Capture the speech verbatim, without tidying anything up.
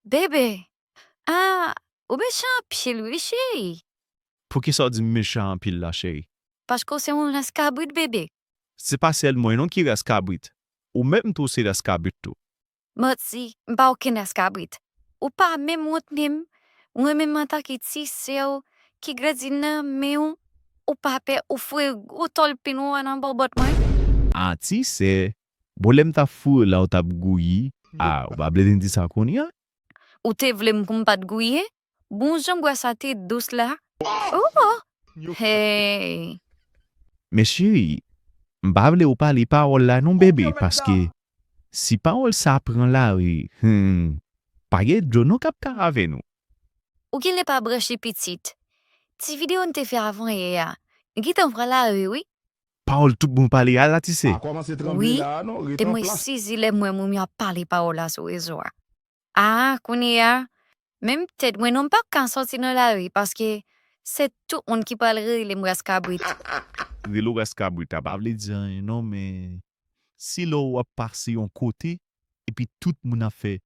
Bebe, ah, ou mechan anpil wi, cheri. Poukisa w di m mechan anpil la, cheri? Paske w se yon ras kabrit, bebe. Se pa sèl mwen non ki ras kabrit. Ou menm tou se ras kabrit tou. Manti, m pa okenn ras kabrit. Ou pa menm wont menm. Mwen menm antanke ti sè w ki grandi nan men w, ou pa pè ou foure gwo tòl pen nwa nan bòbòt mwen? A ti sè, bon lè m t ap foure la ou t ap gouyi. A, ou pa vle di sa kounye a? Ou te vle m pou m pa t gouye? Bon jan bwa sa te dous la. Oh! Hey! Men cheri, m pa vle ou pale pawòl la non bebe, paske si pawòl sa pran lari, hmm, pa gen dlo non k ap ka lave nou. Ou genlè pa branche pitit. Ti videyo n te fè avan yè a, m gentan pran lari wi. Pawòl tout bon pale a la ti sè. Wi, e mwen sezi lè m wè moun yo ap pale pawòl la sou rezo a. A, kounye a, menm tèt mwen non m p ap ka sòti nan lari paske se tout moun ki pral rele m ras kabrit. Rele w ras kabrit la pa vle di anyen non, men si lè w ap pase yon kote epi tout moun ap fè